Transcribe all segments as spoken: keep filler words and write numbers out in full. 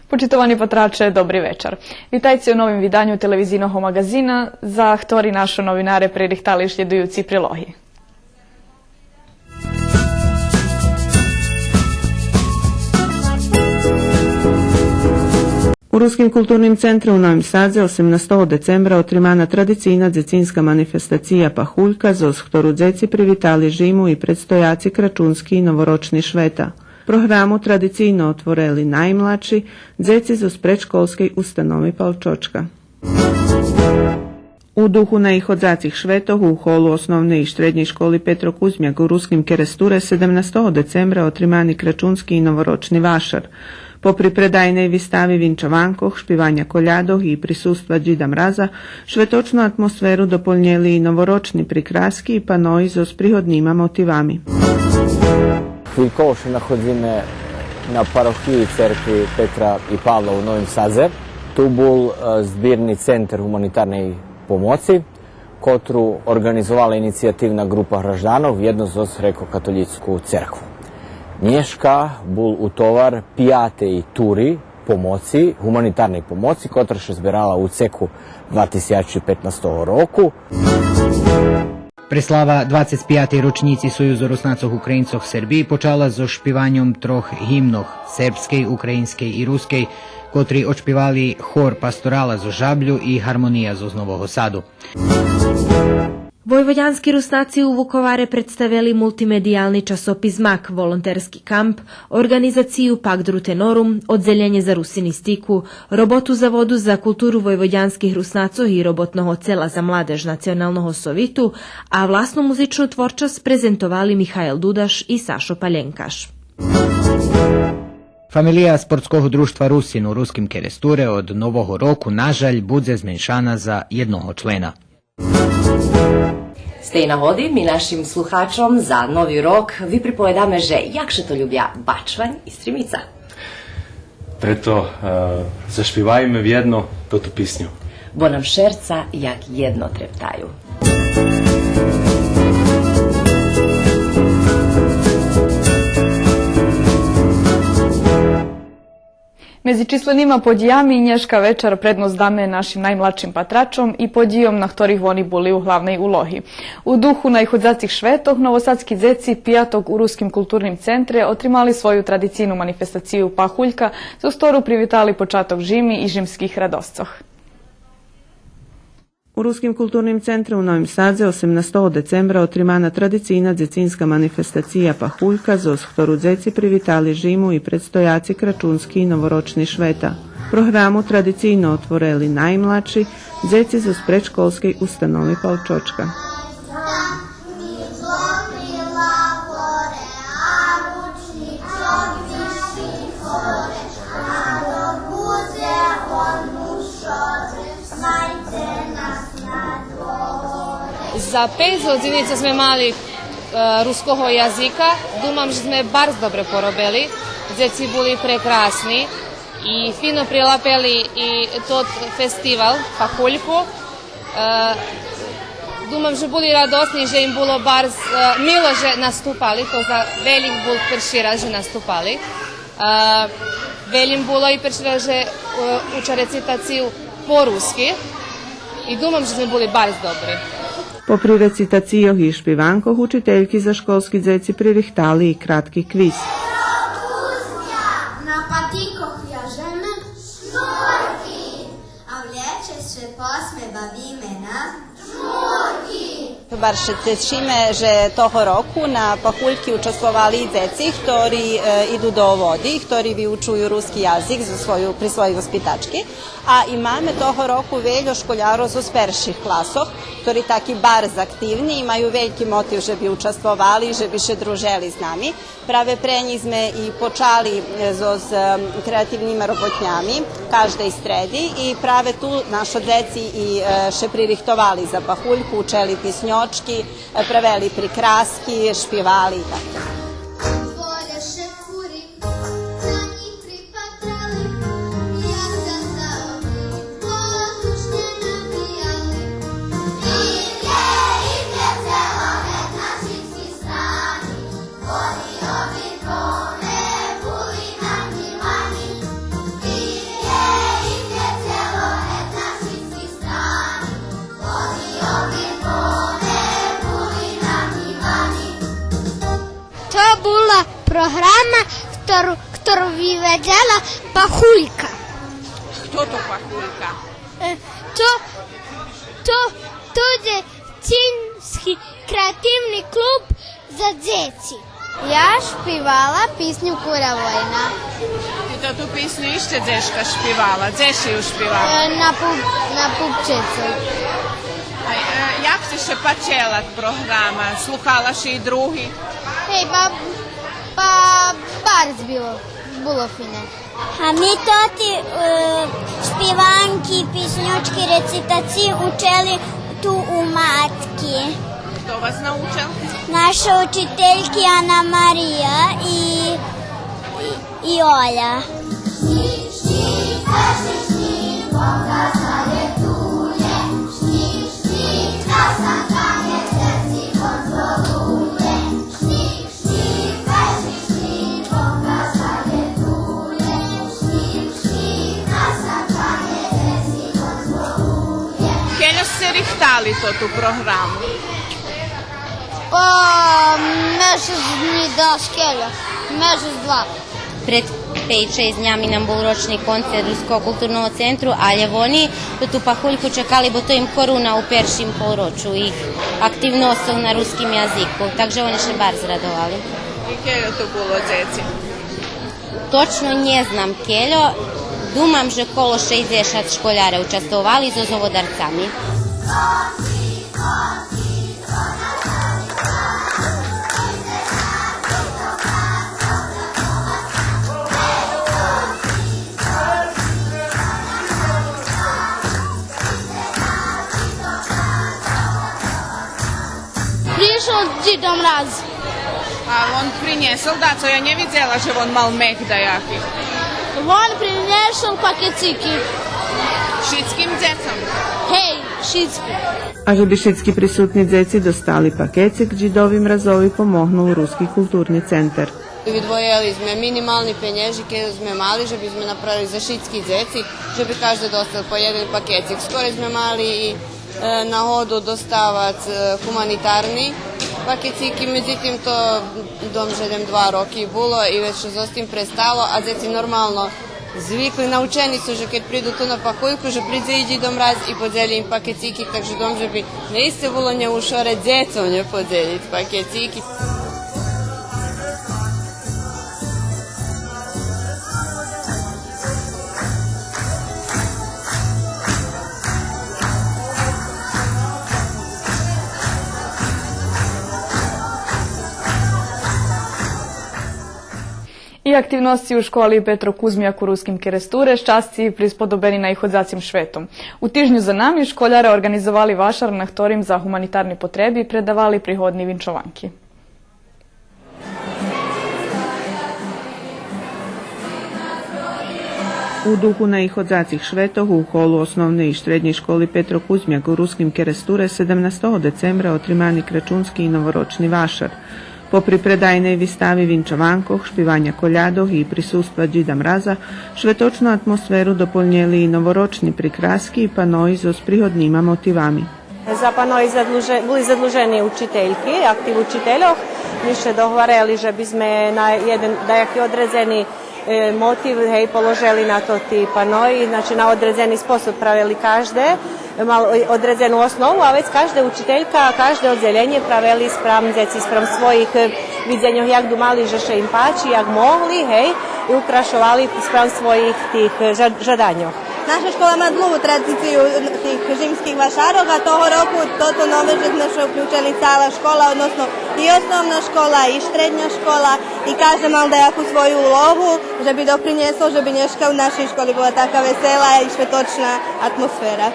Почитовани патраче, добри вечар. Витайце у новим виданю телевизийного маґазина, за хтори нашо новинаре пририхтали шлїдуюци прилоги. У Руским културним центре у Новим Садзе осемнастого децембра отримана традицийна дзецинска манифестация Пахулька, зоз хтору дзеци привитали жиму и предстояци крачунски и новорочни швета. Програму традицийно отворели наймладши, дзеци зоз предшколскей установи Палчочка. У духу наиходзацих шветох у холу Основней и штреднєй школи Петро Кузмяк у Руским Керестуре седемнастого децембра отримани крачунски и новорочни вашар. Попри предайней вистави винчованкох, шпиваня колядох и присуства Дїда Мраза, шветочну атмосферу дополнєли и новорочни прикраски и паної зоз пригоднима мотивами. Хвильково ше находзиме на парохиї церкви Петра и Павла у Новим Садзе. Ту бул, е, збирни центер гуманитарней помоци, котру орґанизовала инициятивна ґрупа гражданох вєдно зоз Грекокатолїцку церкву. Нєшка бул утовар пиятей тури помоци, гуманитарней помоци, котра ше збирала у цеку два тисячи петнастого року. Преслава двацец пиятей рочнїци Союзу Руснацох Українцох Сербиї почала зоз шпиваньом трох гимнох: сербскей, українскей и рускей, котри одшпивали хор Пасторала зоз Жаблю и Гармония зоз Нового Саду. Войводянски Руснаци у Вуковаре представели мултимедиялни часопис Мак, волонтерски камп, орґанизацию Пакт Рутенорум, Оддзелєнє за русинистику, роботу Заводу за културу войводянских Руснацох и Роботного цела за младеж Националного совиту, а власну музичну творчосц презентовали Михаел Дудаш и Сашо Палєнкаш. Фамелия Спортского дружтва Русин у Руским Керестуре од Нового року, на жаль, будзе зменшана за єдного члена. З тей нагоди ми нашим слухачом за Нови рок виприповедаме же як же то любя Бачвань и Стримица. Прето, е, зашпивайме вєдно тоту писню. Бо нам шерца як єдно трептаю. Медзи численима подїями нєшка вечар предносц даме нашим наймладшим патрачом и подїйом на хторих вони були у главней улоги. У духу наиходзацих шветох новосадски дзеци пияток у Руским културним центре отримали свою традицийну манифестацию Пахулька, зоз хтору привитали початок жими и жимских радосцох. У Руским културним центре у Новим Садзе осемнастого децембра отримана традицийна дзецинска манифестация Пахулька, зоз хтору дзеци привитали жиму и предстояци крачунски и новорочни швета. Програму традицийно отворели наймладши, дзеци зоз предшколскей установи Палчочка. За пейц годзини цо зме мали, е, руского язика, думам же зме барз добре поробели. Дзеци були прекрасни и фино прилапели и тот фестивал Пахульку. Е, думам же були радосни, же им було барз, е, мило же наступали, то за велїх бул перши раз же наступали. Е, велїм було и перши раз же, е, уча рецитацию по руски. И думам же зме були барз добри. Попри рецитацийох и шпиванкох, учительки за школски дзеци пририхтали и кратки квиз. На патикох вяжеме шнурки, а в лєце ше посме бавиме на Барз ше тешиме же того року на Пахульки участвовали и дзеци хтори, е, иду до Оводи, хтори виучую руски язик за свою, при своєй воспитачки. А и маме того року вельо школярох зоз перших класох, хтори таки барз активни, и маю вельки мотив же би участвовали, же би ше дружели з нами. Праве пре нїх зме и почали, е, зоз, е, креативнима роботнями каждей стреди и праве ту нашо дзеци и, е, ше пририхтовали за Пахульку, учели писньочки, е, правели прикраски, шпивали и так. Програма, котру, котру виведзела Пахулька. Хто то Пахулька? Е, то, то, то дзецински креативни клуб за дзеци. Я шпивала писню Кура война. Ти то ту писню ище дзешка шпивала? Дзе ши ю шпивала? Е, на пуп-, на пупчецу. А, е, як ти ше пачела програма? Слухала ши и други? Гей, ба, ба, барз було, було фине. А ми тоти, е, шпиванки, писньочки, рецитациї учели ту у Матки. Хто вас научел? Наша учительки Ана Мария и, и, и Оля. Кельо сце рихтали тоту програму? Па, мешец днї, дашкельо, мешец-два. Пред пейц-шейсц днями нам бул рочни концерт Руского културного центру, алє вони тоту Пахульку чекали, бо то им коруна у першим полрочу их активносцох на руским язику, так же вони ше барз радовали. И кельо то було дзеци? Точно нє знам кельо, думам же коло шейдзешат школяре участвовали зоз оводарцами. Пришол Дїдо Мраз. А вон принєсол дацо? Я нє видзела же вон мал мех даяки. Вон принєсол пакецики. Шицким дзецом? Гей, шицким. А же би шицки присутни дзеци достали пакецик, Дїдови Мразови помогнул Руски културни центер. Видвоєли зме минимални пенєжи, кельо зме мали, же би зме направели за шицки дзеци, же би кажде достал по єден пакецик. Скоро зме мали и, е, нагоду доставац, е, гуманитарни пакецики, медзитим то дом же лєм два роки було и вец ше зоз тим престало, а дзеци нормално звикли, научени су же кед приду ту на Пахульку, же придзе и Дїдо Мраз и подзелї им пакецики, так же дом же би наисце було нєушоре дзецом нє подзелїц пакецики. И активносци у школи Петро Кузмяк у Руским Керестуре щасци присподобени наиходзацим шветом. У тижню за нами школяре орґанизовали вашар на хторим за гуманитарни потреби предавали пригодни винчованки. У духу наиходзацих шветох у холу Основней и штреднєй школи Петро Кузмяк у Руским Керестуре седемнастого децембра отримани крачунски и новорочни вашар. Попри предайней вистави винчованкох, шпиваня колядох и присуства Дїда Мраза, шветочну атмосферу дополнєли и новорочни прикраски и паної зоз пригоднима мотивами. За паної задлуже-, були задлужени учительки, актив учительох. Ми ше догварели же би зме на єден даяки одредзени, е, мотив, гей, положели на тоти паної, значи на одредзени способ правели кажде, мал одредзену основу, а вец кажде учителька, кажде оддзелєнє правели спрам дзеци, спрам своїх, е, видзеньох, як думали же ше им пачи, як могли, гей, и украшовали спрам своїх тих, е, жа-, жаданьох. Наша школа ма длугу традицию тих жимских вашарох, а того року тото нове же зме ше уключели цала школа, односно и основна школа, и штредня школа, и кажде мал даяку свою улогу, же би допринєсол, же би нєшка у нашей школи була така весела и шветочна атмосфера.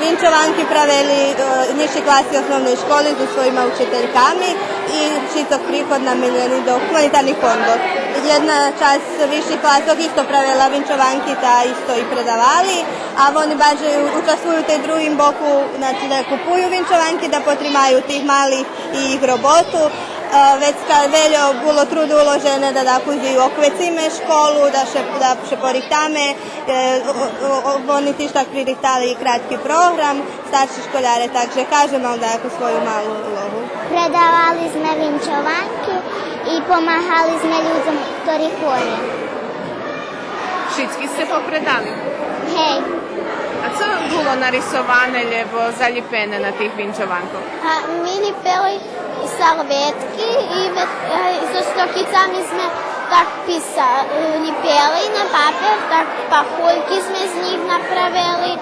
Винчованки правели, е, нїзши класи основней школи зоз своїма учительками и шицок приход наменєни до гуманитарних фондох. Єдна часц висших класох исто правела винчованки та исто и предавали, а вони баржей участвую у тей другим боку, значи да купую винчованки, да потримаю тих малих и їх роботу. Е, вецка вельо було труду уложене да дакус и оквециме школу, да ше, да ше порихтаме. Е, о, о, вони тиж так пририхтали и кратки програм, старши школяре, так же кажде мал даяку свою малу улогу. Предавали зме винчованки, И помагали зме людзом хтори хвори. Шицки сце попредали? Гей. А цо було нарисоване, лєбо залїпене на тих винчованкох? А, ми лїпели серветки и ве-, е, зоз штокицами зме так писа-, е, лїпели на папер, так пахульки зме з них направели,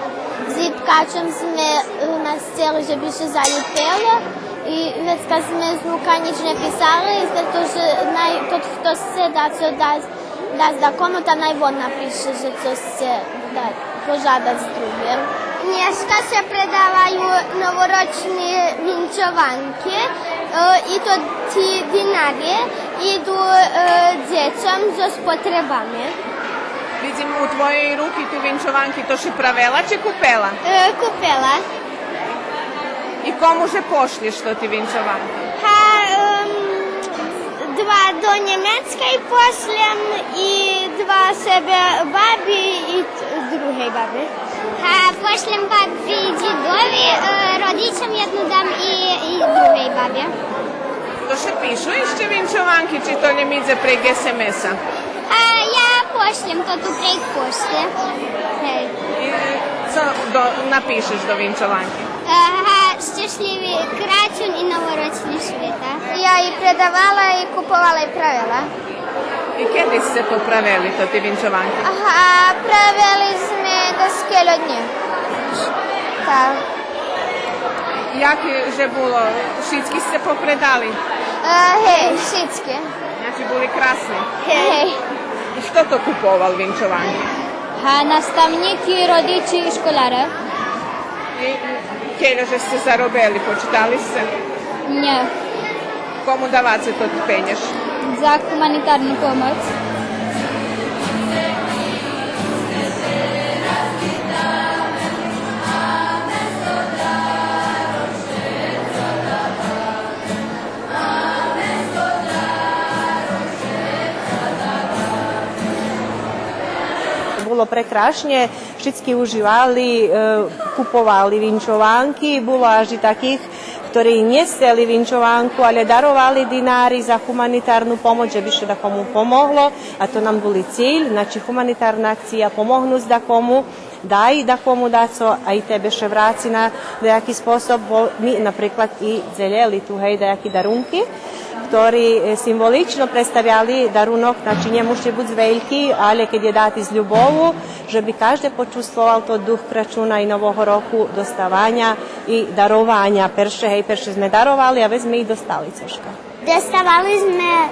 злїпкачом зме, е, насцели же би ше залїпело. И вецка зме з лука нїч не писали, зато же най-, тот хто сце дацо дац, дац дакому, та най вон напише же цо сце да-, пожадац другим. Нєшка ше предаваю новорочни винчованки, е, и то тоти динари иду, е, дзецом зоз потребами. Видзим у твоєй руки ту винчованки, то ши правела чи купела? Е, купела. И кому же пошлєш тоти винчованки? Га, ем, два до Нємецкей пошлєм и два себе баби и т-, другей баби. Га, пошлєм баби и дїдови, е, родичом єдну дам и, и другей баби. То ше пишу ище винчованки, чи то лєм идзе прейґ ес ем ес-а? А, я пошлєм то ту прейґ пошти. Гей. И цо до-, напишеш до винчованки? Е, га, щешлїви Крачун и новорочни швета. Я и предавала, и куповала, и правела. И кеди сце то правели, тоти винчованки? Ага, правели зме даскельо днї. Так. Як же було? Шицки сце попредали? Е, гей, шицки. Значи, були красни. Гей. И хто то куповал винчованки? Га, наставнїки, родичи и школяре. И кельо же сце заробели, почитали сце? Нє. Кому даваце тот пенєж? За гуманитарну помоц. Було прекрашнє, шицки уживали, е, куповали винчованки, було аж и таких хтори нє сцели винчованку, але даровали динари за гуманитарну помоц, же би ше дакому помогло, а то нам були циль, значи, гуманитарна акция, помогнуц дакому, дай дакому дацо, а и тебе ше враци на даяки способ, бо ми, наприклад, и дзелєли ту, гей, даяки дарунки, хтори, е, символично представяли дарунок, значи, нє муши буц вельки, але кед є дати з любову, же би кажде почувствовал тот дух Крачуна и Нового року, доставаня и дарованя. Перше, гей, перше зме даровали, а вец зме и достали цошка. Доставали зме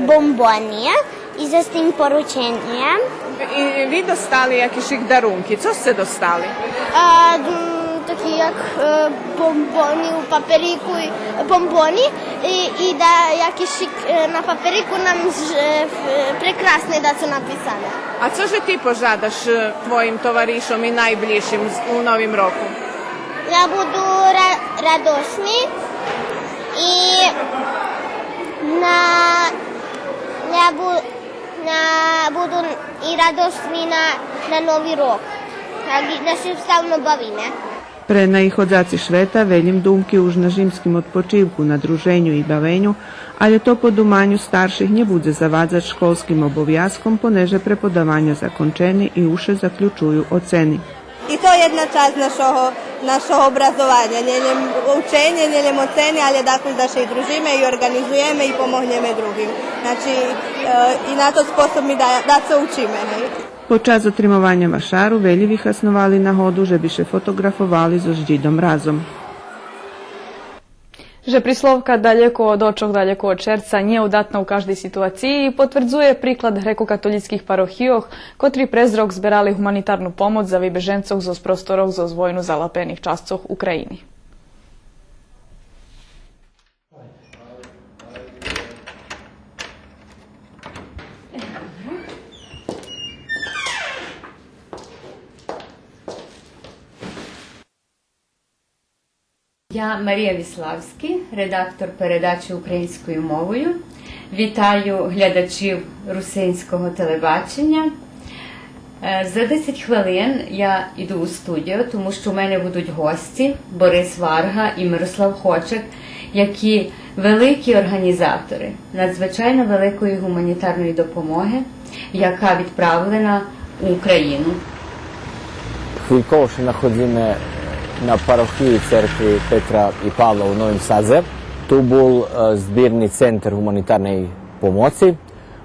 бомбони и зоз тим порученєм. И ви достали якишик дарунки. Цо сце достали? А, м, таки як, е, бомбони у паперику, и, бомбони и, и да, якишик, е, на паперику нам ж-, е, ф-, прекрасне дацо написане. А цо же ти пожадаш, е, твоїм товаришом и найблїзшим з-, у Новим року? Най буду ра-, радосни и на, най бу-, най буду и радосни на, на Нови рок. Так, най ше стално бавиме. Пре наиходзаци швета велїм думки уж на жимским одпочивку, на друженю и бавеню, але то по думаню старших нє будзе завадзац школским обовязком, понеже преподаваня закончени и уж ше заключую оцени. И то єдна часц нашого, нашого образованя, нє лєм ученє, нє лєм оцени, але дакус да ше и дружиме, и орґанизуєме, и помогнєме другим. Значи, е, и на тот способ ми да, дацо учиме, гей. Под час отримованя вашару велї вихасновали нагоду же би ше фотоґрафовали зоз Дїдом Мразом. Же присловка далєко од очох, далєко од шерца нє удатна у каждей ситуациї, потвердзує приклад грекокатолїцких парохийох, котри през рок зберали гуманитарну помоц за вибеженцох зоз просторох зоз войну залапених часцох України. Я, Марія Віславська, редактор передачі українською мовою. Вітаю глядачів русинського телебачення. Е, за десять хвилин я йду у студію, тому що у мене будуть гості Борис Варга і Мирослав Хочак. які великі організатори надзвичайно великої гуманітарної допомоги, яка відправлена у Україну. Хвильково ше находзиме на парохиї церкви Петра и Павла у Новим Садзе. Ту бул, е, збирни центер гуманитарней помоци,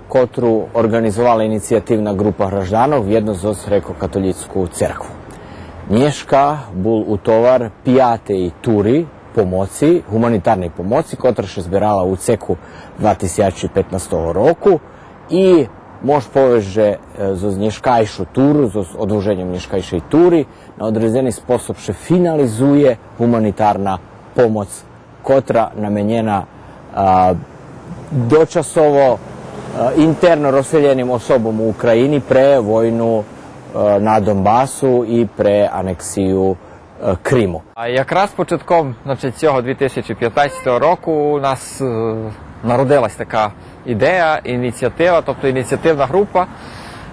котру орґанизовала инициятивна ґрупа гражданох вєдно зоз Грекокатолїцку церкву. Нєшка бул утовар пиятей тури помоци, гуманитарней помоци, котра ше зберала у цеку два тисячи петнастого року и мож повесц же, е, зоз нєшкайшу туру, зоз одложеньом нєшкайшей тури, на одредзени способ ше финализує гуманитарна помоц котра наменєна, а, дочасово, а, интерно розселєним особом у України пре войну, а, на Донбасу и пре анексию, а, Криму. А якраз початком, значить, цього дві тисячі пятнадцятого року у нас, е, народилась така ідея, ініціатива, тобто ініціативна група.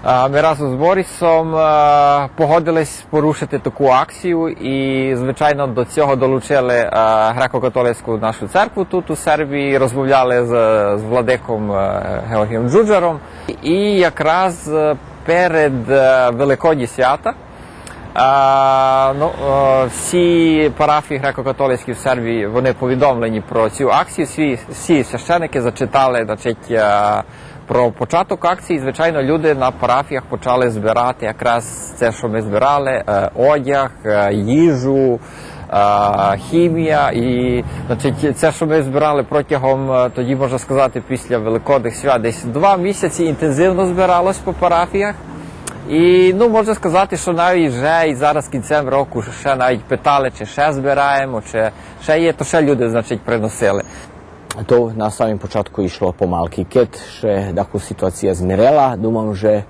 А, ми разом з Борисом, е, погодились порушити таку акцію і, звичайно, до цього долучили, е, греко-католицьку нашу церкву тут у Сербії, розмовляли з, з владиком, е, Георгієм Джуджаром. І якраз, е, перед, е, Великодні свята, е, ну, е, всі парафії греко-католицькі в Сербії, вони повідомлені про цю акцію. Всі, всі священики зачитали, значить, е, про початок акції. Звичайно, люди на парафіях почали збирати якраз це, що ми збирали: е, одяг, е, їжу, е, хімія. І, значить, це, що ми збирали протягом, е, тоді, можна сказати, після Великодніх свят, десь два місяці інтензивно збиралось по парафіях. І, ну, можна сказати, що навіть вже і зараз кінцем року ще навіть питали, чи ще збираємо, чи ще є, то ще люди, значить, приносили. То на самим початку ишло помалки. Кед ше дакус ситуация змирела, думам же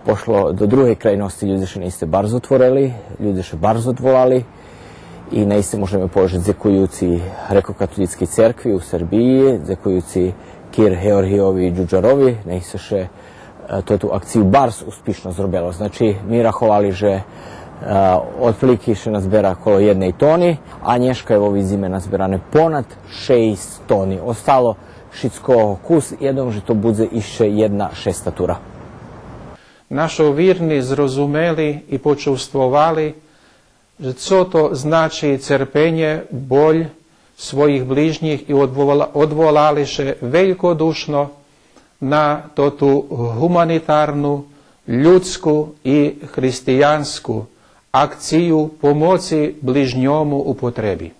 пошло до другей крайносци, людзе ше наисце барз отворели, людзе ше барз одволали и наисце можеме повесц же дзекуюци Грекокатолїцкей церкви у Сербиї, дзекуюци кир Георгиєви и Джуджарови, наисце ше, е, тоту акцию барз успишно зробело. Значи, ми раховали же, е, отприлики ше назбера коло єдней тони, а нєшка, ево, видзиме назберане понад шейсц тони. Остало шицкого кус, я думам же то будзе ище єдна шеста тура. Нашо вирни зрозумели и почувствовали же цо то значи церпенє, боль своїх ближнїх и одвола-, одволали ше велькодушно на тоту гуманитарну, людску и християнску акцию помоци ближньому у потреби.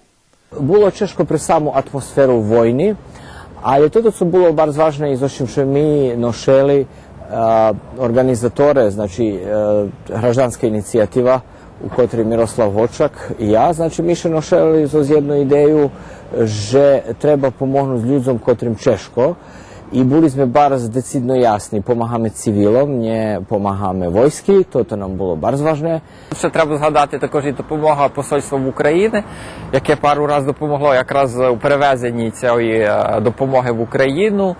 Було чежко пре саму атмосферу войни, але тото цо було барз важне и зоз чим ше ми ношели, е, орґанизаторе, значи, е, гражданска инициятива у котрей Мирослав Гочак и я, значи, ми ше ношели зоз єдну идею же треба помогнуц людзом котрим чежко и були зме барз децидно ясни: помагаме цивилом, нє помагаме войски, тото нам було барз важне. Ще треба згадати також і допомога посольства України, яке пару раз допомогло якраз у перевезенні цієї, е, допомоги в Україну.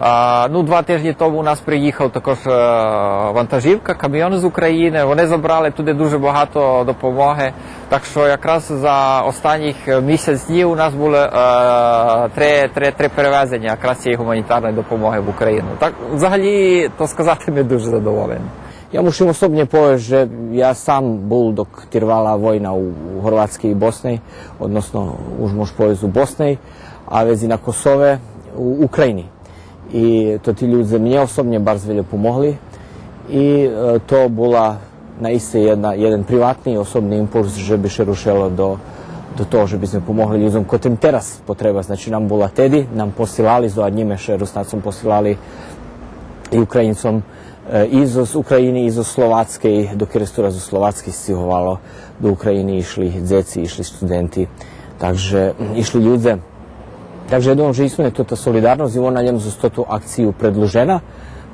А, ну, два тижні тому у нас приїхав також, е, вантажівка, каміон з України. Вони забрали туди дуже багато допомоги. Так що якраз за останніх місяць днів у нас були, е, три, три, три перевезення якраз цієї гуманітарної допомоги в Україну. Так, взагалі, то сказати, ми дуже задоволені. Я мушим особнє повесц же я сам бул, док тирвала война у, у Горватскей и Босней, односно уж мож повесц у Босней, а вец и на Косове, у України. И тоти людзе мнє особнє барз вельо помогли. И, е, то була наисце єдна, єден приватни, особни импулс же би ше рушело до, до того же би зме помогли людзом котрим тераз потреба. Значи, нам була теди, нам посилали, зо нїме ше, Руснацом, посилали и Українцом, е, и зоз України, и зоз Словацкей, до Керестура зоз Словацкей стиговало до України, ишли дзеци, ишли студенти, так же, м, ишли людзе. Так же я думам же иснує тота солидарносц и вона лєм зоз тоту акцию предлужена.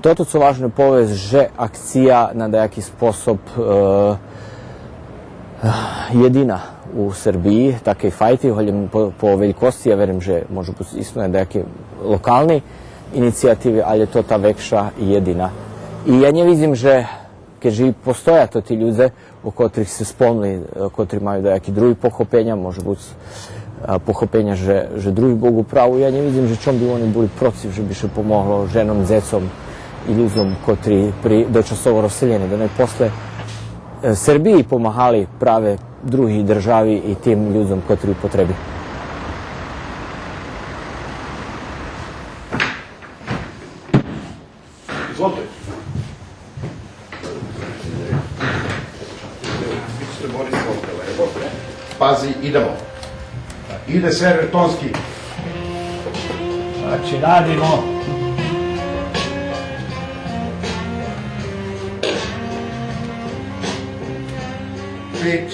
Тото цо важне повесц же акция на даяки способ, е, єдина у Сербиї, такей файти, голєм по, по велькосци, я верим же може буц иснує даяки локални инициятиви, але тота векша єдина. И я нє видзим же, кед же и постоя тоти людзе о котрих сце спомли, е, котри маю даяки други похопеня, може буц а, похопеня же, же други Бог у праву, я нє видзим же чом би вони були процив же би ше помогло женом, дзецом и людзом котри при, дочасово розселєни. Да най после, е, Сербиї помагали праве други держави и тим людзом котри у потреби. Izvolite. Pazi, idemo. Ide Sever Tonski. Znači, radimo. Пет.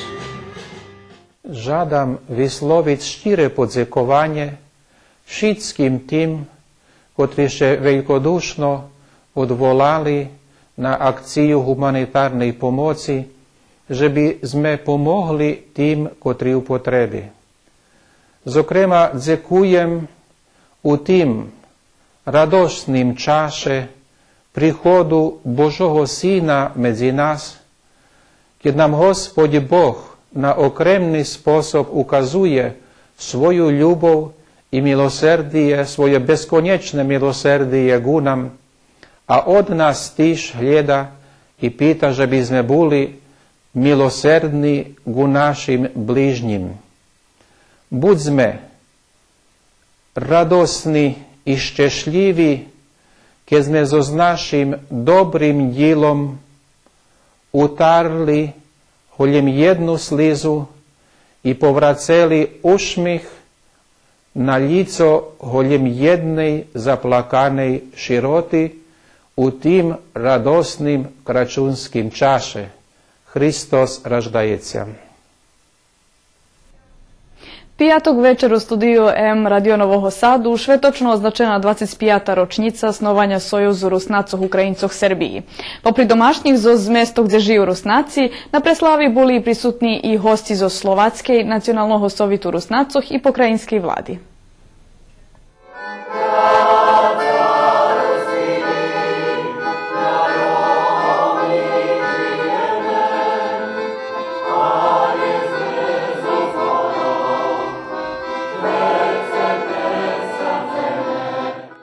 Жадам висловиц щире подзекованє шицким тим котри ше велькодушно одволали на акцию гуманитарней помоци, же би зме помогли тим котри у потреби. Зокрема, дзекуєм у тим радосним чаше приходу Божого Сина медзи нас, кед нам Господь Бог на окремни способ указує свою любов и милосердиє, своє безконєчне милосердиє ґу нам, а од нас тиж глєда и пита же би зме були милосердни ґу нашим ближнїм. Будзме радосни и щешлїви, кед зме зоз нашим добрим дїлом утарли голєм єдну слизу и поврацели ушмих на лїцо голєм єдней заплаканей широти у тим радосним крачунским чаше. Христос раждаєтся. Пияток вечер у студию М Радио Нового Саду шветочно означена двацец пията рочнїца снованя Союзу Руснацох Українцох Сербиї. Попри домашнїх зоз место дзе жию Руснаци, на преслави були присутни и госци зоз Словацкей, Националного совиту Руснацох и покраїнскей влади.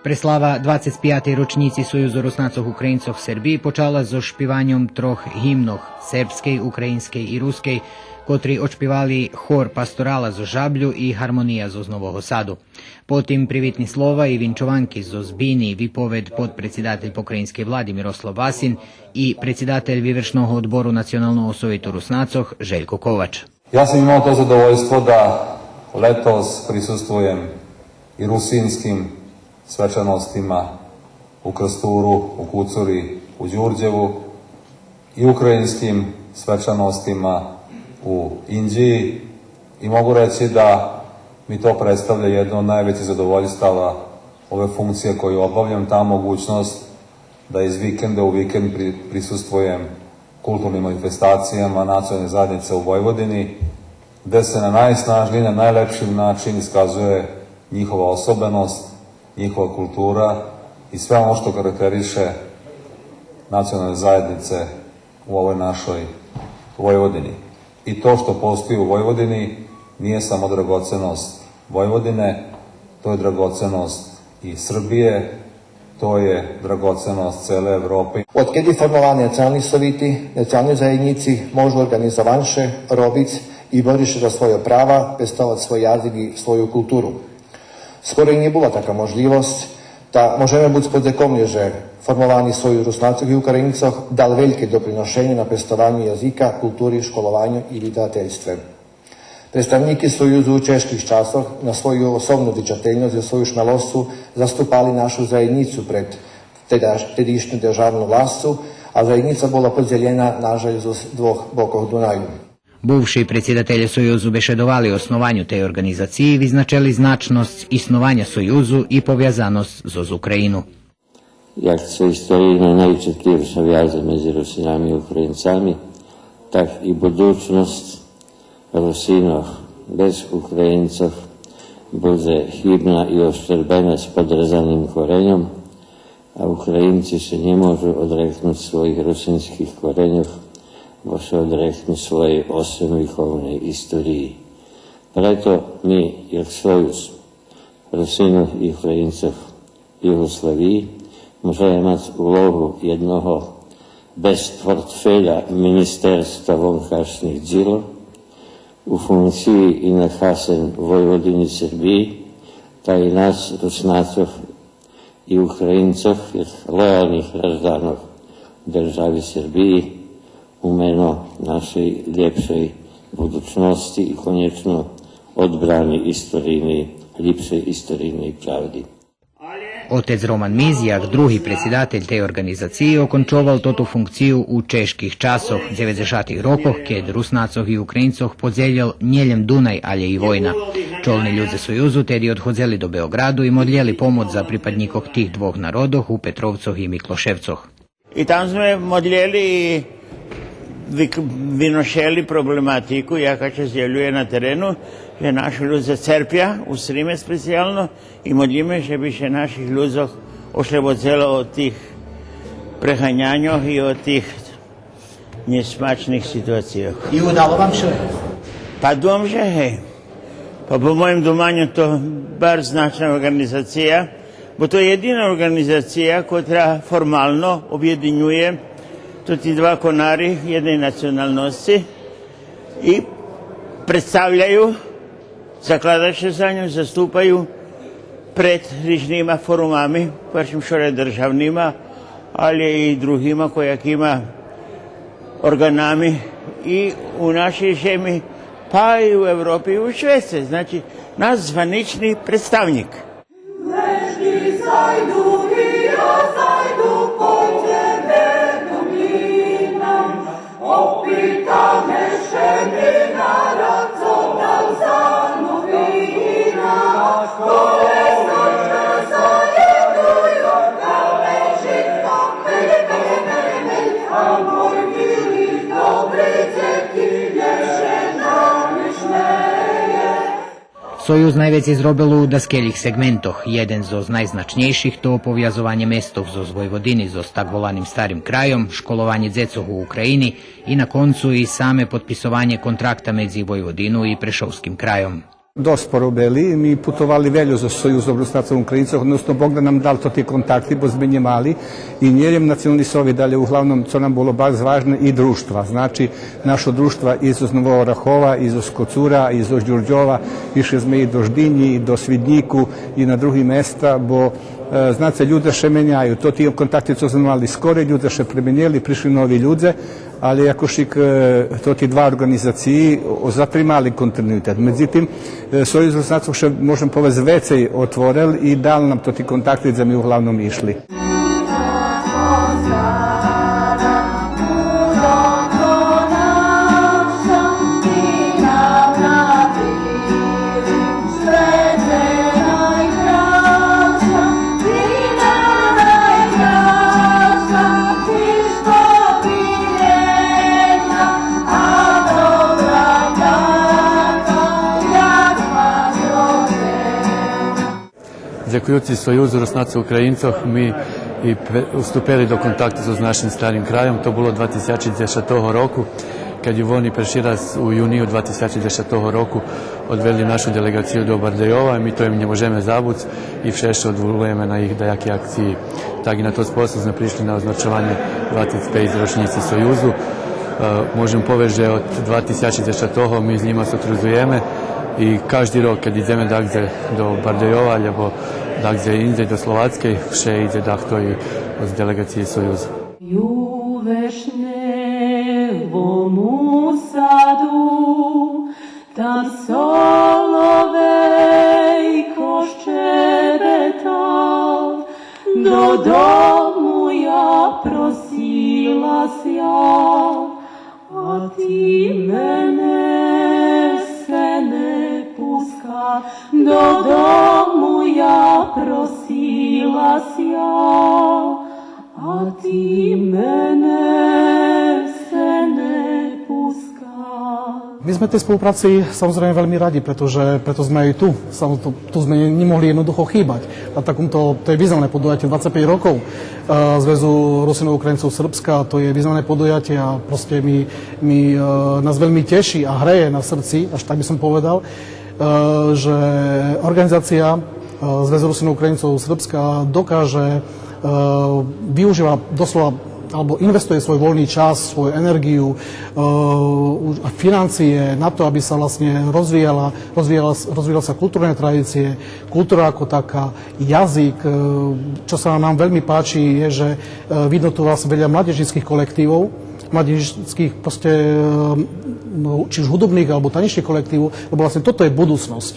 Преслава двацец пиятей рочнїци Союзу Руснацох Українцох Сербиї почала зоз шпиваньом трох гимнох: сербскей, українскей и рускей, котри одшпивали хор Пасторала зоз Жаблю и Гармония зоз Нового Саду. Потим привитни слова и винчованки зоз бини, виповед подпредсидатель покраїнскей влади Мирослав Васин и предсидатель Вивершного одбору Националного совиту Руснацох Желько Ковач. Ja sam imao to zadovoljstvo da letos prisustvujem i rusinskim svečanostima u Krsturu, u Kucuri, u Đurđevu i ukrajinskim svečanostima u Inđiji i mogu reći da mi to predstavlja jedno od najvećih zadovoljstava ove funkcije koju obavljam, ta mogućnost da iz vikenda u vikend pri-, prisustvujem kulturnim manifestacijama nacionalne zajednice u Vojvodini, gde se na najsnažniji, na najlepši način iskazuje njihova osobenost, njihova kultura i sve ono što karakteriše nacionalne zajednice u ovoj našoj Vojvodini. I to što postoji u Vojvodini nije samo dragocenost Vojvodine, to je dragocenost i Srbije, to je dragocenost cele Evrope. Од кеди формовани национални совити, национални заєднїци можу орґанизованше робиц и бориц ше за свойо права, пестовац свой язик и свою културу. Скорей нє була така можлївосц, та можеме буц подзековни же формовани Союз Руснацох и Українцох дал вельке доприношенє на пестованю язика, култури, школованю и видавательстве. Представнїки Союзу у чежких часох на свою особну дичательносц и свою шмелосцу заступали нашу заєднїцу пред теда-, тедишню державну власцу, а заєднїца була подзелєна, нажаль, зоз двох бокох Дунаю. Бувши предсидателє Союзу бешедовали о снованю тей орґанизациї, визначели значносц иснованя Союзу и повязаносц зоз Україну. Як цо историйно найчиткивша вяза медзи Русинами и Українцами, так и будучносц Русинох без Українцох будзе хибна и ошчербена з подрезаним кореньом, а Українци ше нє можу одрекнуц своїх русинских кореньох, бо ше одрекну своєй осемвиковней историї. Прето ми, як Союз Русинох и Українцох Югославиї, можеме мац улогу єдного без портфеля Министерства вонкашнїх дїлох у функциї и на хасен Войводини, Сербиї, та и нас, Руснацох и Українцох, як лоялних гражданох держави Сербиї, у мено нашей лєпшей будучносци и конєчно одбрани историйней, лєпшей историйней правди. Отец Роман Миз, як други предсидатель тей орґанизациї, окончовал тоту функцию у чежких часох, дзеведзешатих рокох, кед Руснацох и Українцох подзелєл нєлєм Дунай, алє и война. Чолни людзе Союзу теди одходзели до Беоґраду и модлєли помоц за припаднїкох тих двох народох у Петровцох и Миклошевцох. И там зме модлєли и вик-, виношели проблематику, яка ше зявлює на терену, же наши людзе церпя, у Сриме специялно, и модлїме же би ше наших людзох ошлободзело од тих преганяньох и од тих нєсмачних ситуацийох. И удало вам ше? Па думам же гей. Па по моїм думаню то барз значна орґанизация, бо то єдина орґанизация котра формално обєдинює тоти два конари єдней националносци и представляю, закладат ше за ню, заступаю пред рижнима форумами, першим шоре державнима, алє и другима коякима орґанами и у нашей жеми, па и у Европи и у швеце. Значи, наш званични представнїк. Союз найвецей зробел у даскелїх сегментох. Єден зоз найзначнєйших то повязованє местох зоз Войводини зоз так воланим старим крайом, школованє дзецох у України и на концу и саме подписованє контракта медзи Войводину и Прешовским крайом. Досц поробели, ми путовали вельо зоз Союзом Руснацох Українцох, односно Богдан нам дал тоти контакти, бо зме нє мали, и нєлєм Национални совит, алє углавном, цо нам було барз важне, и дружтва. Значи, нашо дружтва и зоз Нового Орахова, и зоз Коцура, и зоз Дюрдьова, ишли зме и до Ждинї, и до Свиднїку, и на други места, бо, е, знаце, людзе ше меняю. Тоти контакти цо зме мали скорей, людзе ше пременєли, пришли нови людзе, алє якошик, е, тоти два орґанизациї, о, затримали континуитет. Медзитим, е, Союз Руснацох ше, можем повесц, вецей отворел и дал нам тоти контакти, дзе ми углавном ишли. Дзекуюци Союзу Руснацох Українцох, ми и пре-, уступели до контакту зоз нашим старим крайом. То було два тисячи дзешатого року, кед ю вони перши раз у юнию два тисячи дзешатого року одвели нашу делеґацию до Бардейова. Ми то им нє можеме забуц и вше ше одволуєме на їх даяки акциї. Так и на тот способ зме пришли на означованє двацец пейц рочнїци Союзу. Е, можем повесц же од два тисячи дзешатого ми з нїма сотрудзуєме и кажди рок, кед идземе дагдзе до Бардейова, алєбо дагдзе индзей до Словацкей, вше идзе дахто и з делеґациї Союзу. Ми зме тей сполупраци, самозрейме, вельми ради, прето же, прето зме и ту. Само ту, ту зме нє, нє могли єднодухо хибац на такомто, то є визнаме подуятє, двацец пейц рокох, е, Звезу Русинох Українцох Србска, то є визнаме подуятє а просто ми, ми, е, нас вельми тєши а греє на срци, аж так би сом поведал. E, že organizácia, e, Zväz Rusínov Ukrajincov Srbska dokáže, e, využíva doslova, alebo investuje svoj voľný čas, svoju energiu, e, a financie na to, aby sa vlastne rozvíjala, rozvíjala, rozvíjala sa kultúrne tradície, kultúra ako taká, jazyk. E, čo sa nám veľmi páči, je, že, e, vidno tu vlastne veľa mládežníckych kolektívov, mládežníckych proste, e, no, či už hudobných, alebo tanečných kolektívov, lebo vlastne toto je budúcnosť.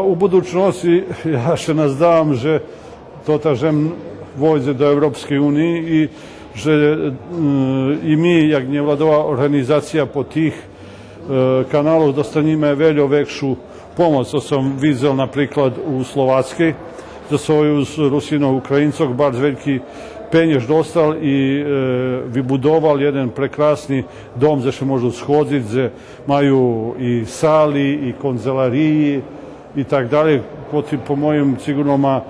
У будучносци, я ше наздавам же тота жем войдзе до Европскей униї и же, м, и ми, як нєвладова орґанизация, по тих, е, каналох достанєме вельо векшу помоц. То сом видзел, наприклад, у Словацкей, же Союз Русинох Українцох барз вельки пенєж достал и, е, вибудовал єден прекрасни дом, дзе ше можу сходзиц, дзе маю и сали, и канцелариї, и так далєй, котри по моїм сиґурно ма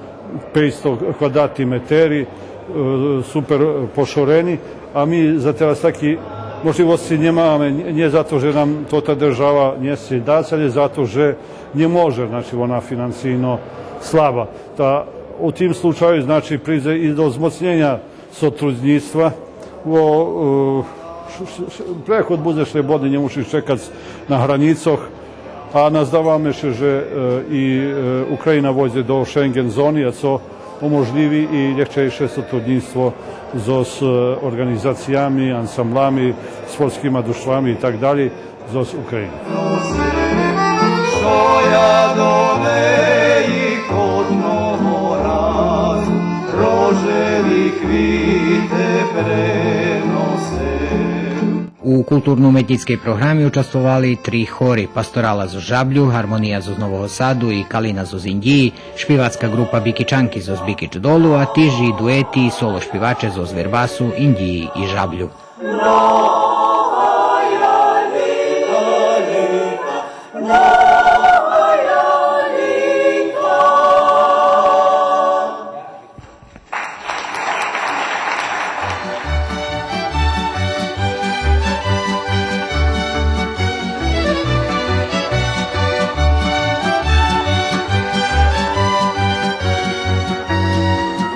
пейцсто квадратни метери, е, супер пошорени, а ми за тераз таки можлївосци нємаме, нє, нє зато же нам тота держава нє сце дац, алє зато же нє може, значи, вона финансийно слаба. Та у тим случаю, значи, придзе и до змоцнєня сотруднїцтва. Во, е, ш-, ш-, ш-, преход будзе шлєбодни, нє мушиш чекац на гранїцох, а наздаваме ше же, е, и, е, Україна войдзе до Шенґен зони, а цо оможлїви и лєгчейше сотруднїцтво зоз, е, орґанизациями, ансамблами, спортскима дружтвами и так далєй зоз України. Што я до неї кожного разу рожеві квіти приносив. У културно-уметнїцкей програми участвовали три хори: Пасторала зоз Жаблю, Гармония зоз Нового Саду и Калина зоз Индїї, шпивацка ґрупа Бикичанки зоз Бикич Долу, а тиж и дуети и соло шпиваче зоз Вербасу, Индїї и Жаблю.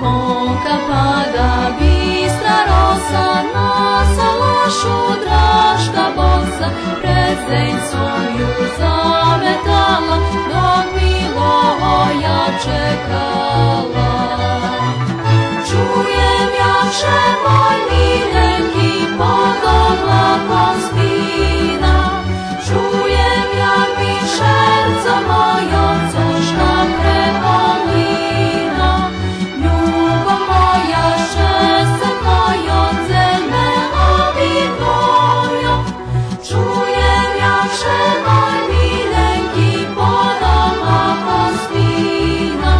Vonka pada bistra rosa, na salašu draška bosa, pred deň som ju zametala, dok miloho ja čekala. Čujem jak še moj milenki pod oblakom spina, čujem jak mi šerco mojo coška prepomina. Любов моя, щестя моє, земле обітоє, чуєм, як ше май миленький подома поспіна.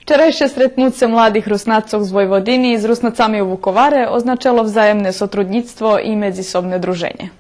Вчерайше стретнуце младих Руснацох з Войводини з Руснацами у Вуковаре означело взаємне сотруднїцтво и медзисобне друженє.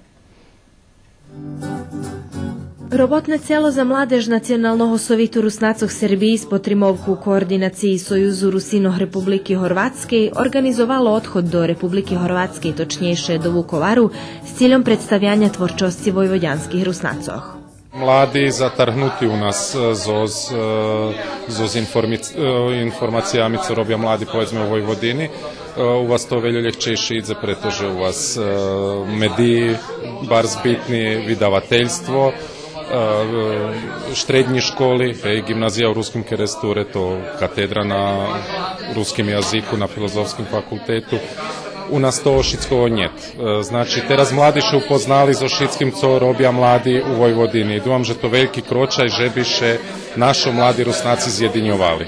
Роботне цело за младеж Националного совиту Руснацох Сербиї з потримовку координациї Союзу Русинох Републики Горватскей орґанизовало одход до Републики Горватскей, точнєйше до Вуковару, з цильом представяня творчосци войводянских Руснацох. Млади затаргнути у нас, е, зоз, е, зоз информиц-, е, информациями цо робя млади, поведзме, у Войводини. Е, у вас то вельо лєгчейше идзе, прето же у вас, е, медиї барз битни, видавательство, е, штреднї школи, гей, ґимназия у Руским Керестуре, то катедра на руским язику на Филозофским факултету. У нас того шицкого нєт. Е, значи, тераз млади ше упознали зоз шицким цо робя млади у Войводини. И думам же то вельки крочай же би ше нашо млади Руснаци зєдиньовали.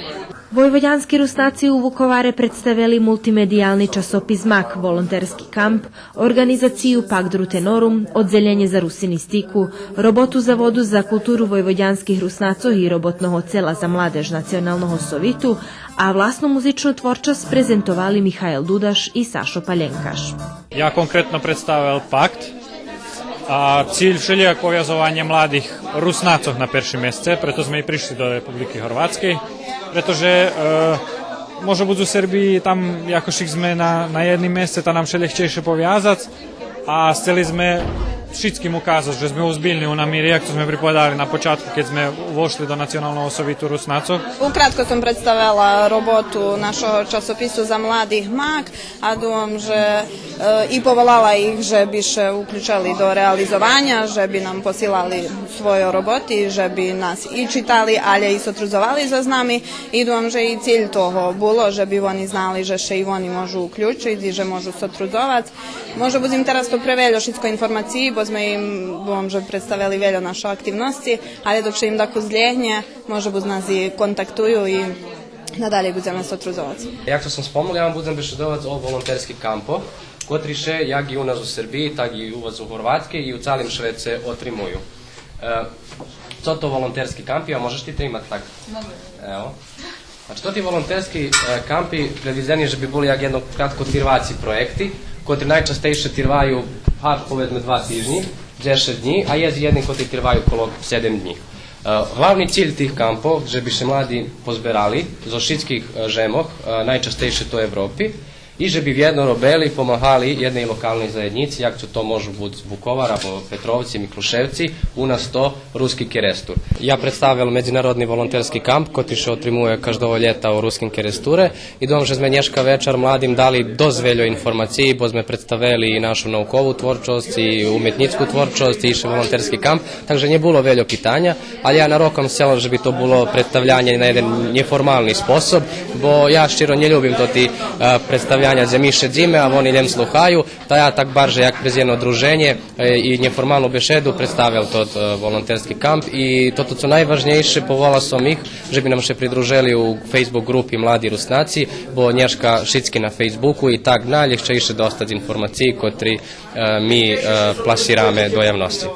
Войводянски Руснаци у Вуковаре представели мултимедиялни часопис Мак, волонтерски камп, орґанизацию Пакт Рутенорум, Оддзелєнє за русинистику, роботу Заводу за културу войводянских Руснацох и Роботного цела за младеж Националного совиту, а власну музичну творчосц презентовали Михаел Дудаш и Сашо Палєнкаш. Я конкретно представел Пакт, а циль вшелїяк повязованє младих Руснацох на першим месце, прето зме и пришли до Републики Горватскей, прето же, е, може буц у Сербиї там, якош зме на, на єдним месце, та нам ше лєгчейше повязац, а сцели зме шицким указац же зме озбильни у намири, як цо зме приповедали на початку, кед зме вошли до Националного совиту Руснацох. Укратко сом представела роботу нашого часопису за младих Мак, а думам же, е, и поволала их же би ше уключали до реализованя, же би нам посилали свойо роботи, же би нас и читали, алє и сотрудзовали зоз нами. И думам же и циль того було же би вони знали же ше и вони можу уключиц и же можу сотрудзовац. Може буц им тераз то превельо шицко информациї, бо зме им, думам же, представели вельо нашо активносци, алє док ше им дакус злєгнє, може буц нас и контактую и надалєй будземе сотрудзовац. Як цо сом спомнул, я вам будзем бешедовац о волонтерских кампох, котри ше, як и у нас у Сербиї, так и у вас у Горватскей и у цалим швеце отримую. Е, цо то волонтерски кампи, а можеш ти тримац так? Могу. Ево. Значи, тоти волонтерски, е, кампи предвидзени же би були як єдно краткотирваци проєкти, котри найчастейше тирваю, гар, поведзме, два тижнї, дзешец днї, а єст єдни котри тирваю коло седем днї. Е, главни циль тих кампох же би ше млади позберали зоз шицких, е, жемох, е, найчастейше то Европи, и же би вєдно робели, помагали єдней локалней заєднїци, як цо то можу буц Вуковар, або Петровци, Миклушевци, у нас то Руски Керестур. Я представел медзинародни волонтерски камп, котри ше отримує каждого лєта у Руским Керестуре. И думам же зме нєшка вечар младим дали досц вельо информациї, бо зме представели и нашу наукову творчосц, и уметнїцку творчосц, и ище волонтерски камп. Так же нє було вельо питаня, алє я нароком сцел же би то було представлянє на єден нєформални способ, бо я щиро нє любим тоти, е, представяня дзе ми шедзиме, а вони лєм слухаю, та я так барже як през єдно друженє, е, и нєформалну бешеду представел тот, е, волонтерски камп. И тото цо найважнєйше, поволал сом их же би нам ше придружели у Facebook ґрупи Млади Руснаци, бо нєшка шицки на Фейсбуку и так найлєгчейше достац информациї котри, е, ми, е, пласираме до явносци.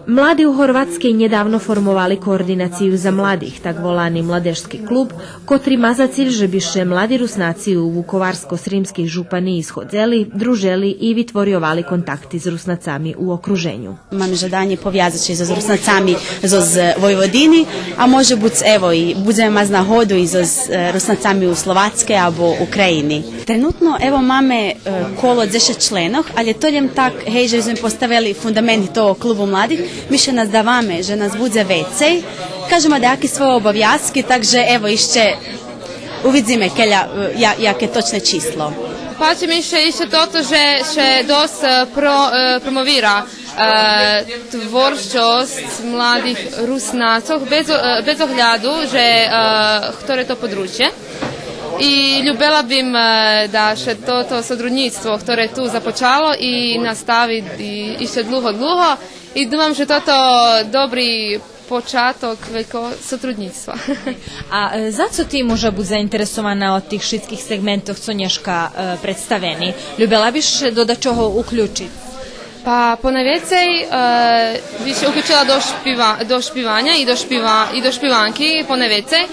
Млади у Горватскей нєдавно формовали координацию за младих, так волани младежски клуб, котри ма за циль же би ше млади Руснаци у вуковарско-сримских жупаниї сходзели, дружели и витворйовали контакти з Руснацами у окруженю. Маме жаданє повязац ше зоз Руснацами зоз Войводини, а може буц, ево, и будземе мац нагоду и зоз, е, Руснацами у Словацкей або України. Тренутно, ево, маме, е, коло дзешец членох, алє то лєм так, гей, же зме поставели фундаменти того клубу младих, ми ше наздаваме же нас будзе вецей. Каждо ма даяки свойо обовязки, так же, ево, ище увидзиме кельо, е, я-, яке точне число. Пачи ми ше ище тото же, же досц, е, про-, е, промовира, е, творчосц младих Руснацох, без о-, е, без огляду же, е, хторе то подручє. И любела бим, е, да ше тото сотруднїцтво, хторе ту започало, и настави и, ище длуго, длуго. И думам же тото добри початок велького сотруднїцтва. А, е, за цо ти може буц заинтересована од тих шицких сегментох цо нєшка, е, представени? Любела биш до дачого уключиц? Па, понайвецей, е, би ше уключела до шпива-, до шпиваня и до шпива-, и до шпиванки, понайвецей.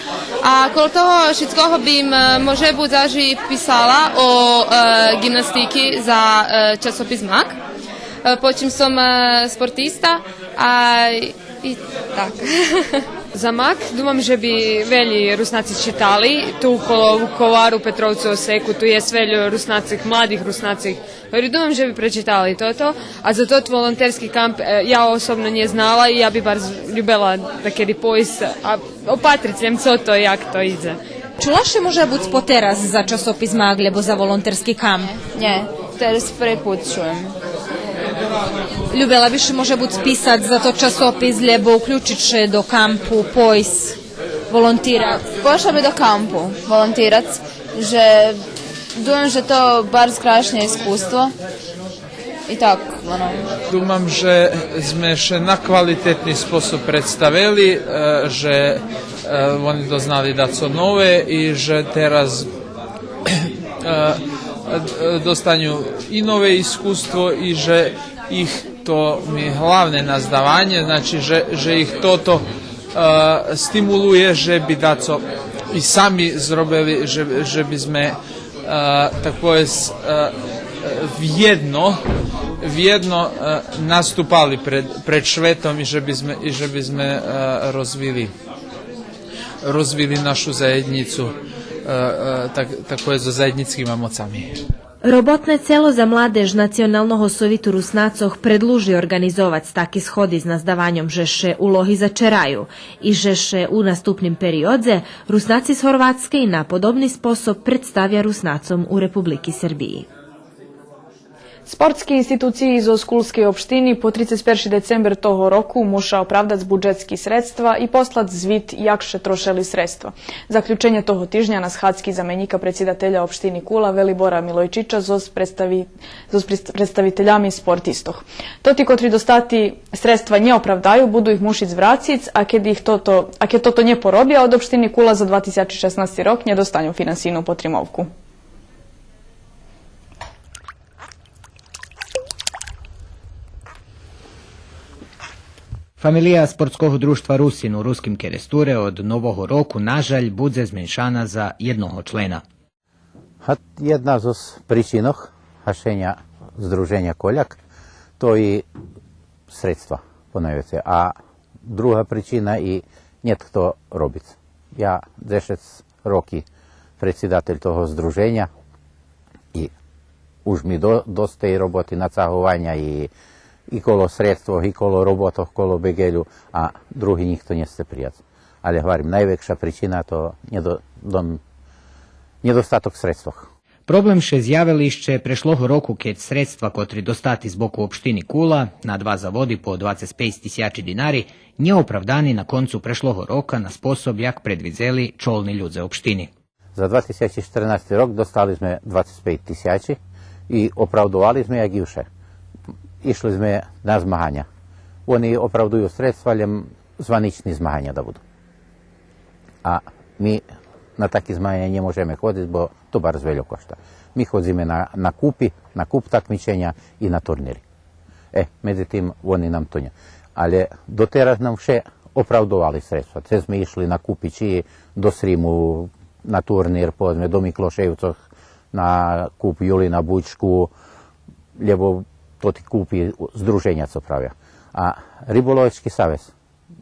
А коло того шицкого бим, е, може буц, даже писала о, е, ґимнастики за, е, часопис МАК. Е, почим сом, е, спортиста, а и так. За МАК думам же би велї Руснаци читали, ту коло Вуковару, Петровцу, Осеку, ту єст вельо Руснацих, младих Руснацих, хтори думам же би пречитали тото, а за тот волонтерски камп, е, я особно нє знала и я би барз любела дакеди пойсц, а опатриц лєм цо то, як то идзе. Чула ши може буц потераз за часопис МАК лєбо за волонтерски камп? Нє, тераз први пут чуєм. Любела биш може буц писац за тот часопис лєбо уключиц ше до кампу, пойсц волонтирац? Пошла би до кампу волонтирац, же думам же то барз крашнє искуство. И так, воно. Думам же зме ше на квалитетни способ представели, е, же, е, вони дознали дацо нове и же тераз, е, е, достаню и нове искуство и же их, то ми главне наздаванє, значи же, же их тото, е, стимулує же би дацо и сами зробели, же, же би зме е, так повесц, е, е, вєдно, вєдно, е, наступали пред, пред шветом и же би зме, и же би зме, е, розвили, розвили нашу заєднїцу, е, е, так, так повесц, зоз заєднїцкима моцами. Роботне цело за младеж Националного совиту Руснацох предлужи орґанизовац таки сходи з наздаваньом же ше улоги зачераю и же ше у наступним периодзе Руснаци з Горватскей на подобни способ представя Руснацом у Републики Сербиї. Спортски институциї зоз Кулскей општини по трицец перши децембер того року муша оправдац буджетски средства и послац звит як ше трошели средства. Заключенє того тижня на схадзки заменїка предсидателя општини Кула Велибора Милойчича зоз представи-, зоз пред-, представителями спортистох. Тоти котри достати средства нє оправдаю, буду их мушиц врациц, а кед их тото, а кед тото нє поробя, од општини Кула за два тисячи шеснасти рок нє достаню финансийну потримовку. Фамелия Спортского дружтва Русин у Руским Керестуре од Нового року, на жаль, будзе зменшана за єдного члена. Гат, єдна зоз причинох гашеня Здруженя Коляк, то и средства, понайвецей. А друга причина и нєт хто робиц. Я дзешец роки предсидатель того здруженя и уж ми до-, досц тей роботи, нацагованя и, и коло средствох, и коло роботох, коло беґелю, а други нїхто нє сце прияц. Але гварим, найвекша причина то нєдо-, дон-, нєдостаток средствох. Проблем ше зявел ище прешлого року, кед средства котри достати з боку општини Кула на два заводи по двацец пейц тисячи динари нє оправдани на концу прешлого рока на способ як предвидзели чолни людзе општини. За два тисячи штернасти рок достали зме двацец пейц тисячи и оправдовали зме як и вше. Ишли зме на змаганя. Вони оправдую средства, лєм званични змаганя да буду. А ми на таки змаганя нє можеме ходзиц, бо то барз вельо кошта. Ми ходзиме на, на купи, на куп такмиченя и на турнири. Е, медзитим, вони нам то нє. Але дотераз нам вше оправдовали средства. Ци зме ишли на купи, чи до Сриму, на турнир, поведзме, до Миклошевцох, на куп Юлина Бучку, лєбо тоти купи здруженя цо правя. А Риболовецки савез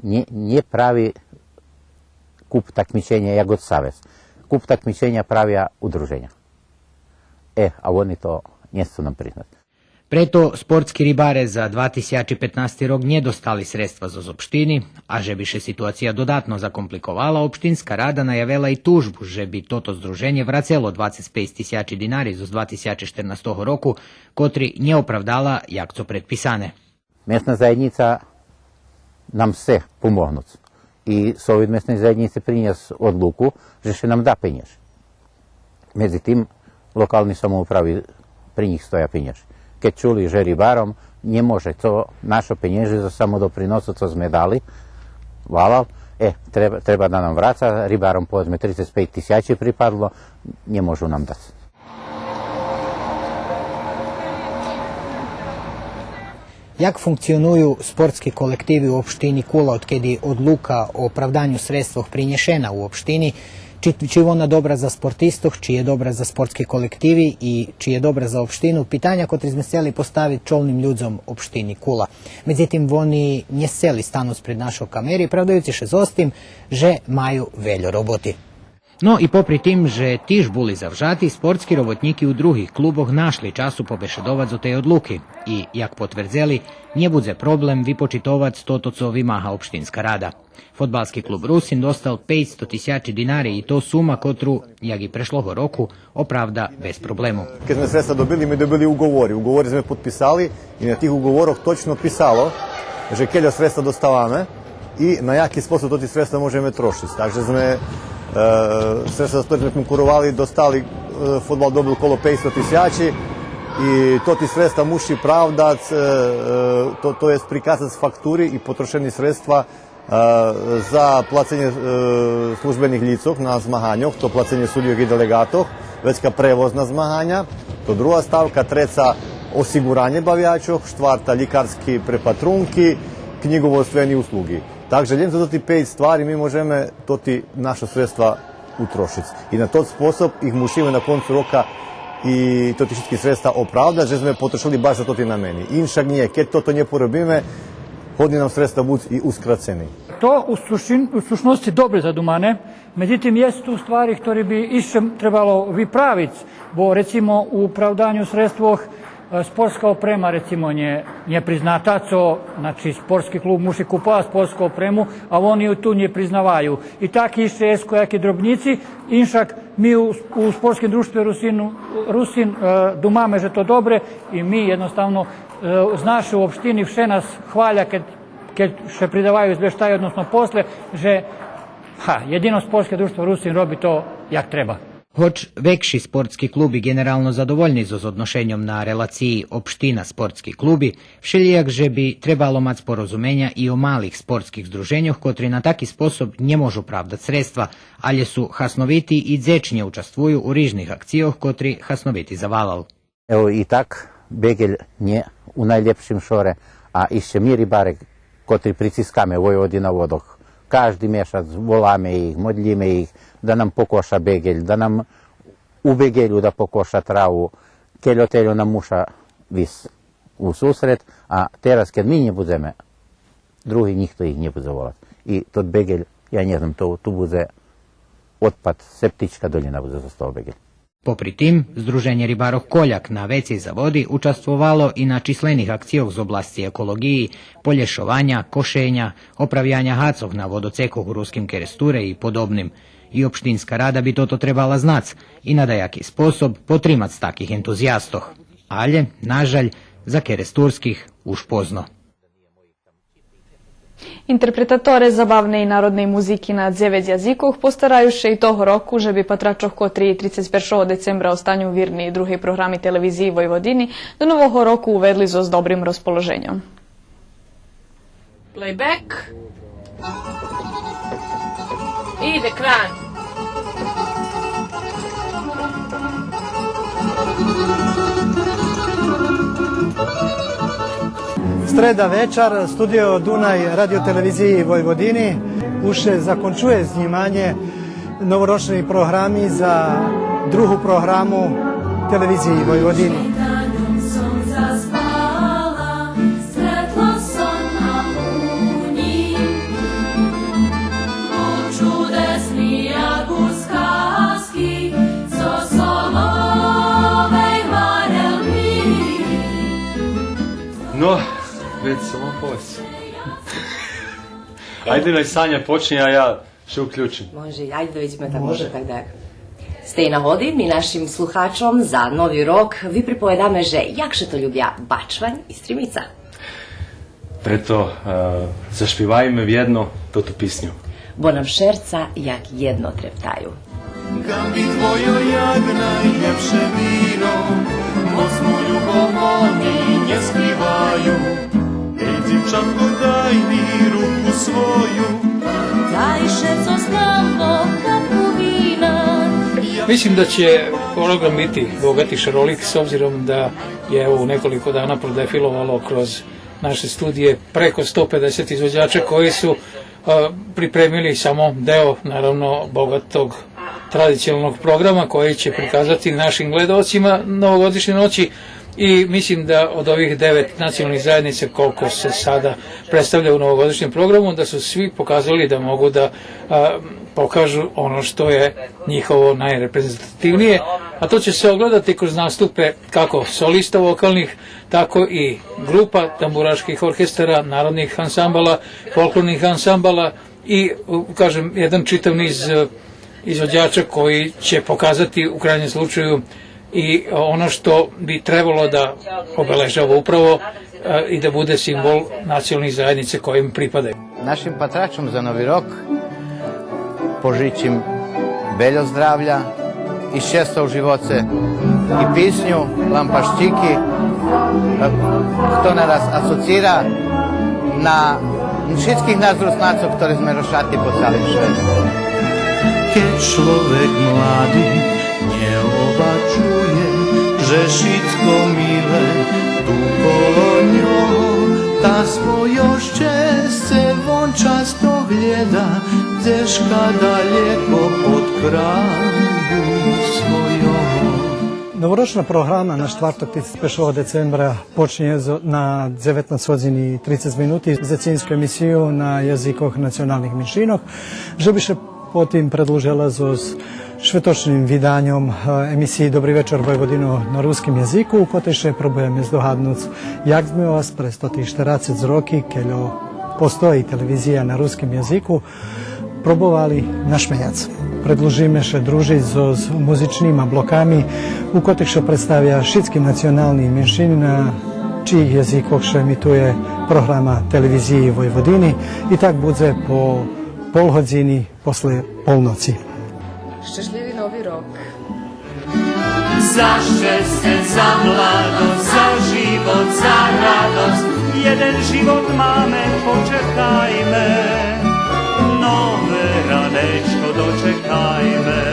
нє, нє прави куп такмиченя як од савез. Куп такмиченя правя удруженя. Е, а вони то нє сцу нам признац. Прето спортски рибаре за два тисячи петнасти рок нє достали средства зоз општини, а же би ше ситуация додатно закомпликовала, општинска рада наявела и тужбу же би тото здруженє врацело двацец пейц тисячи динари зоз два тисячи штернастого року, котри нє оправдала як цо предписане. Месна заєднїца нам сце помогнуц. И Совит месней заєднїци принєс одлуку же ше нам да пенєж. Медзитим, локални самоуправи, при нїх стоя пенєжи. Кед чули же рибаром нє може, то нашо пенєжи зоз самодоприносу цо зме дали, валал, е, треба, треба да нам враца, рибаром, поведзме, трицец пейц тисячи припадло, нє можу нам дац. Як функционую спортски колективи у општини Кула, одкеди одлука о правданю средствох принєшена у општини? Чи, чи вона добра за спортистох, чи є добра за спортски колективи и чи є добра за општину? Питаня котри зме сцели поставиц чолним людзом општини Кула. Медзитим, вони нє сцели стануц пред нашо камери, правдаюци ше зоз тим же маю вельо роботи. Но и попри тим же тиж були завжати, спортски роботнїки у других клубох нашли часу побешедовац о тей одлуки и, як потвердзели, нє будзе проблем випочитовац тото цо вимага Општинска рада. Фодбалски клуб Русин достал пейцсто тисячи динари и то сума котру, як и прешлого року, оправда без проблему. Кед зме средства добили, ми добили уговори. Уговори зме подписали и на тих уговорох точно писало же кельо средства доставаме и на яки способ тоти средства можеме трошиц. Так же зме, е, средства за котри зме конкуровали, достали, е, фодбал добил коло пейцсто тисячи и тоти средства муши правдац, е, е, то, то єст приказац фактури и потрошени средства, е, за плаценє, е, службених лїцох на змаганьох, то плаценє судйох и делеґатох, вецка превоз на змаганя, то друга ставка, треца осиґуранє бавячох, штварта лїкарски препатрунки, кнїговодствени услуги. Так же лєм за тоти пейц ствари ми можеме тоти нашо средства утрошиц. И на тот способ их мушиме на концу рока и тоти шицки средства оправдац, же зме потрошели баш за тоти намени. Иншак нє, кед тото нє поробиме, годни нам средства буц и ускрацени. То у сушин-, у сущносци добре задумане, медзитим, єст ту ствари хтори би ище требало виправиц, бо, рецимо, у правданю средствох, е, спортска опрема, рецимо, нє, нє призната, цо, значи, спортски клуб муши куповац спортску опрему, а вони ю ту нє признаваю. И так ище єст кояки дробнїци, иншак ми у, у Спортским дружтве Русин, Русин, е, думаме же то добре и ми єдноставно, е, з нашей општини вше нас хваля кед, кед ше придаваю извештаї, односно после, же, ха, єдино Спортске дружтво Русин роби то як треба. Гоч векши спортски клуби ґенерално задовольни зоз одношеньом на релациї општина – спортски клуби, вшелїяк же би требало мац порозуменя и о малих спортских здруженьох, котри на таки способ нє можу правдац средства, алє су хасновити и дзечнє участвую у рижних акцийох котри хасновити за валал. Ево и так, беґель нє у найлєпшим шоре, а ище ми рибаре котри прицискаме Войводина водох. Кажди мешац воламе их, модлїме их, да нам покоша беґель, да нам у беґелю да покоша траву, кельо-тельо нам муша висц у сусред, а тераз кед ми нє будземе, други нїхто их нє будзе волац. И тот беґель, я нє знам, то, ту будзе одпад, септичка долїна будзе зоз того беґеля. Попри тим, Здруженє рибарох Коляк на Вецей Заводи участвовало и на числених акцийох з обласци еколоґиї, полєшованя, кошеня, оправяня гацох на водоцекох у Руским Керестуре и подобним. И Општинска рада би тото требала знац и на даяки способ потримац таких ентузиястох. Алє, нажаль, за керестурских уж позно. Интерпретаторе забавней народней музики на дзевец язикох постараю ше и того року же би патрачох котри трицец першого децембра останю вирни другей програми Телевизиї Войводини до Нового року уведли зоз добрим розположеньом. Плейбек. И екран. Среда вечар, студио Дунай Радио-телевизиї Войводини. Уж ше закончує знїманє новорочней програми за другу програму Телевизиї Войводини. Но, вец сом вам повесц. Айде, най Саня почнє, а я ше уключим. Може, айде да видзиме так, може так да. З тей нагоди ми нашим слухачом за Нови рок виприповедаме же як ше то любя бачвань и стримица. Прето, е, зашпивайме вєдно тоту писню. Бо нам шерца як єдно трептаю. Gambit vojo jak najljepše vino, mocnu ljubov oni nje skrivaju. Ej, dzivčatko, daj mi ruku svoju. Daj šerco s nama da povina. Mislim da će program biti bogat i šarolik, s obzirom da je, evo, u nekoliko dana prodefilovalo kroz naše studije preko sto pedeset izvođača koji su, a, pripremili samo deo, naravno, bogatog tradicionalnog programa koji će prikazati našim gledaocima novogodišnje noći. I mislim da od ovih devet nacionalnih zajednica, koliko se sada predstavlja u novogodišnjem programu, da su svi pokazali da mogu da, a, pokažu ono što je njihovo najreprezentativnije, a to će se ogledati kroz nastupe kako solista vokalnih, tako i grupa, tamburaških orkestara, narodnih ansambala, folklornih ansambala i, u-, kažem, jedan čitav niz, e, izvođača koji će pokazati u krajnjem slučaju i ono što bi trebalo da obeležava upravo, e, i da bude simbol nacionalnih zajednica kojim pripadaju. Нашим патрачом за Нови рок пожичим вельо здравя и щеста у живоце и писню Лампаштїки, е, хтора нас асоцира на шицких нас Руснацох, хтори зме розшати по цалим швецу. Кед чловек млади нє обачує же шицко миле ту коло нього, та свойо щесце вон часто глєда, дзешка далєко од краю свойого. Новорочна програма на штварток, трицец першого децембра, почнє зо-, на дзеветнац годзин и трицец минути зоз цензийску емисию на язикох националних меншинох, же би ше потим предлужела зоз шветочним виданьом, е, емисиї Добри вечар, Войводино на руским язику, у котрей ше пробуєме здогаднуц як зме вас през тоти штерацец роки, кельо постої телевизия на руским язику, пробовали нашмеяц. Предлужиме ше дружиц зоз музичнима блоками, у котрих ше представя шицки национални меншини, на чиїх язикох ше емитує програма Телевизиї Войводини, и так будзе по пол годзини после полноци. Щешлїви Нови рок. За щесце, за младосц, за живот, за радосц, єден живот маме, почекайме, нове ранечко дочекайме.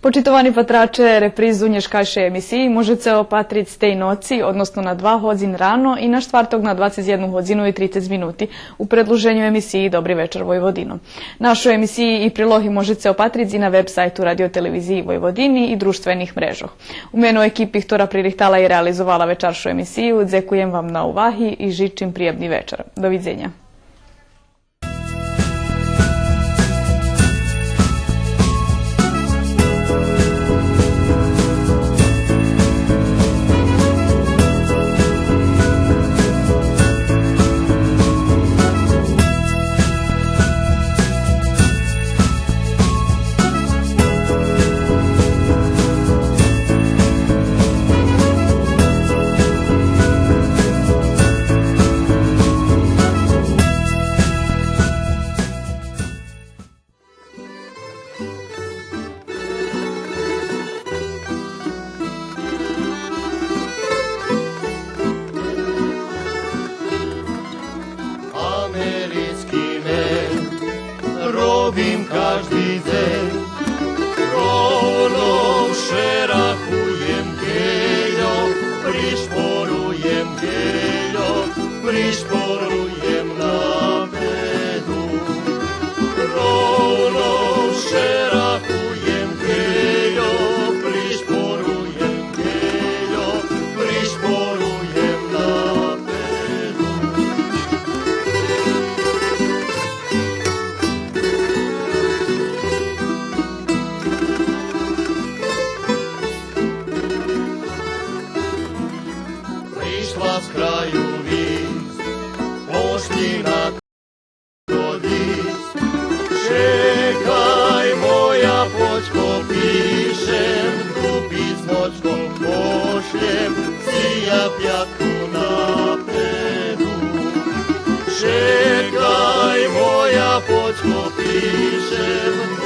Почитовани патраче, репризу нєшкайшей емисиї можеце опатриц тей ноци, односно на два годзин рано и на штварток на двацец єдну годзину и трицец минути у предлуженю емисиї Добри вечар, Войводино. Нашу емисию и прилоги можеце опатриц и на веб-сайту Радио-телевизиї Войводини и дружтвених мрежох. У мено екипи хтора пририхтала и реализовала вечаршу емисию, дзекуєм вам на уваги и жичим приємни вечар. Довидзеня. Америцки мед робим кажди дзень, ровно шерахуєм кельо, пришпоруєм кельо, пришпоруєм на меду. Ровно шера Попишем